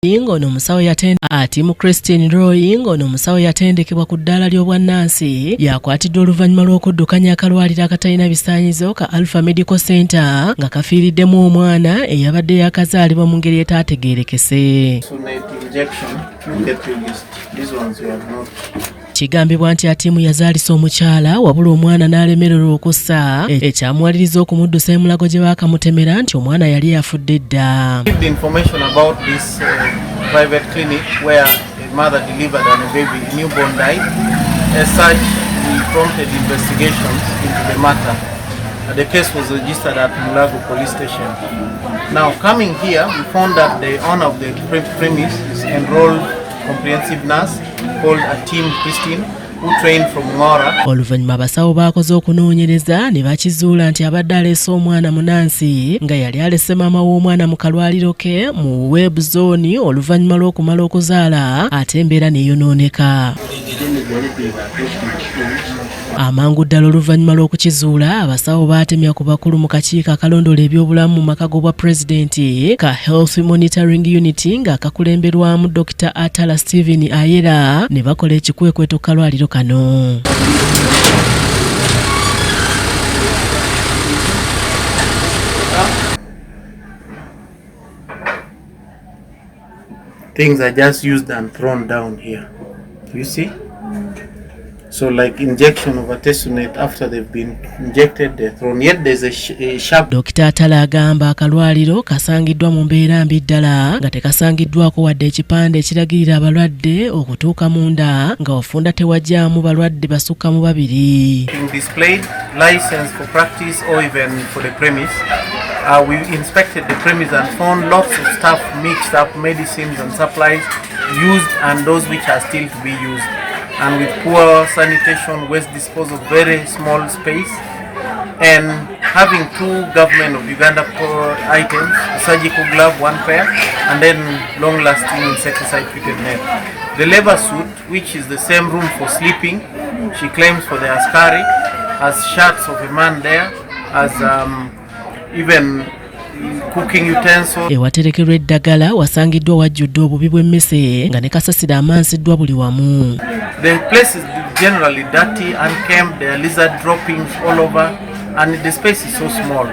Ng'ono omusawo Atimu Christine Roy, ng'ono omusawo yatendekebwa ku ddaala ly'obwannansi, yakwatiddwa oluvannyuma lw'okuddukanya akalwaliro akatalina bisaanyizo ka Alpha Medical Center nga kafiiriddemu omwana eyabadde yakazaalibwa mu ngeri etaategeerekese. Kigambibwa nti Atimu yazaalisa omukyala wabula omwana n'alemererwa okussa, ekyamuwaliriza okumuddusa e Mulago gye baakamutemera nti omwana yali afudde dda. The information about this private clinic where a mother delivered and a baby newborn died. As such, we prompted investigations into the matter. The case was registered at Mulago Police Station. Now, coming here, we found that the owner of the premise is enrolled comprehensive nurse called Atim Christine, who trained from Ngora. Oluvannyuma abasawo baakoze okunoonyereza ne bakizuula nti abadde aleese omwana munansi nga yali alese maama w'omwana mu kalwaliro ke mu web zone oluvannyuma lw'okumala okuzaala ate embeera neeyonooneka. Amangu ddala oluvannyuma lw'okukizuula, abasawo baatemya ku bakulu mu kakiiko akalondoola ebyobulamu mu maka g'obwa pulezidenti ka Health Monitoring Unit nga kakulemberwamu Dr. Atala Stephen Ayera ne bakola ekikwekweto ku kalwaliro kano. Things are just used and thrown down here. You see? So like injection of artesunate, after they've been injected, they're thrown. Yet there's a sharp... Dokita Atala agamba akalwaliro kasangiddwa mu mbeera mbi ddala nga tekasangiddwako wadde ekipande ekiragirira abalwadde okutuuka munda nga wafunda tewajjaamu balwadde basukka mu babiri. Displayed license for practice or even for the premise. We inspected the premise and found lots of stuff mixed up, medicines and supplies used and those which are still to be used. And with poor sanitation, waste disposal, very small space, and having two government of Uganda items, surgical glove, one pair, and then long-lasting insecticide treated net. The labor suit, which is the same room for sleeping, she claims for the askari, has shirts of a man there, has even cooking utensils. Ewaterekerwa eddagala wasangiddwa wajjudde obubi bw'emmese nga ne kasasiro amansiddwa buli wamu. The place is generally dirty, unkempt, there are lizard droppings all over, and the space is so small.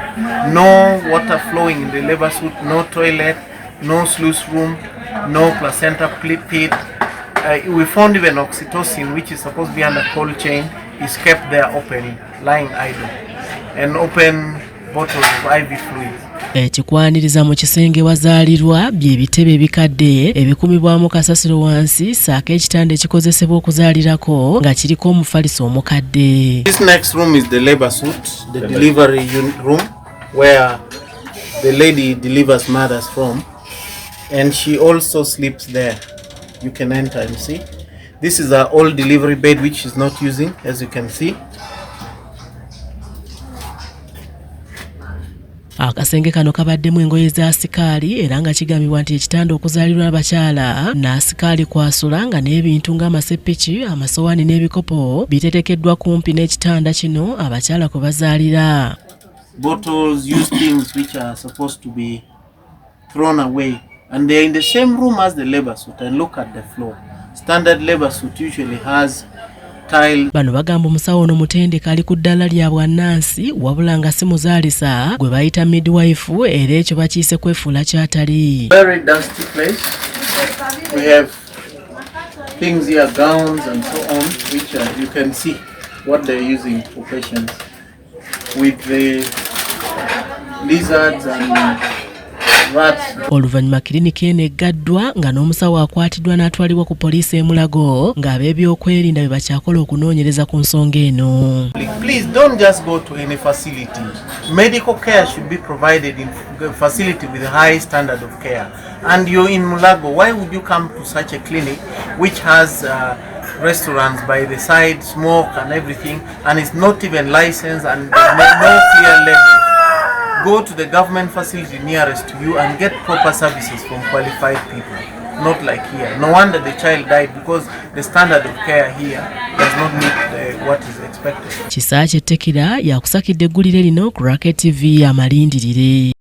No water flowing in the labor suit, no toilet, no sluice room, no placenta pit. We found even oxytocin, which is supposed to be under cold chain, is kept there open, lying idle, and open bottles of IV fluids. Ekikwaniriza mu kisenge wazaalirwa bye bitebe ebikadde ebikumibwamu kasasiro wansi ssaako ekitanda ekikozesebwa okuzaalirako nga kiriko omufaliso omukadde. This next room is the labor suite, the delivery room where the lady delivers mothers from, and she also sleeps there. You can enter and see. This is her old delivery bed which she's not using, as you can see. Akasenge kano kabaddemu engoye za sikaali era nga kigambibwa nti ekitanda okuzaalirwa abakyala n'asikaali kwasula nga n'ebintu ng'amasepiki, amasowaani n'ebikopo biterekeddwa kumpi n'ekitanda kino abakyala kwe bazaalira. Bottles, used things which are supposed to be thrown away, and they're in the same room as the labor suit. And look at the floor. Standard labor suit usually has tile. Bano bagamba omusawo ono mutendeke ali ku ddaala lya bwannansi wabula nga si muzaalisa gwe bayita midwife era ekyo bakiyise kwefuula kyatali. Very dusty place. We have things here, gowns and so on, which you can see what they're using for patients with the lizards and rats. Oluvannyuma kiriniki eno eggaddwa nga n'omusawo akwatiddwa n'atwalibwa ku poliisi e Mulago ng'ab'ebyokwerinda bwe bakyakola okunoonyereza ku nsonga eno. Please don't just go to any facility. Medical care should be provided in a facility with a high standard of care. And you're in Mulago, why would you come to such a clinic which has restaurants by the side, smoke and everything, and it's not even licensed and there's no clear label? Go to the government facility nearest to you and get proper services from qualified people, not like here. No wonder the child died, because the standard of care here does not meet what is expected. Kisaakye Tekira yakusakidde eggulire lino ku Rocket TV amalindirire.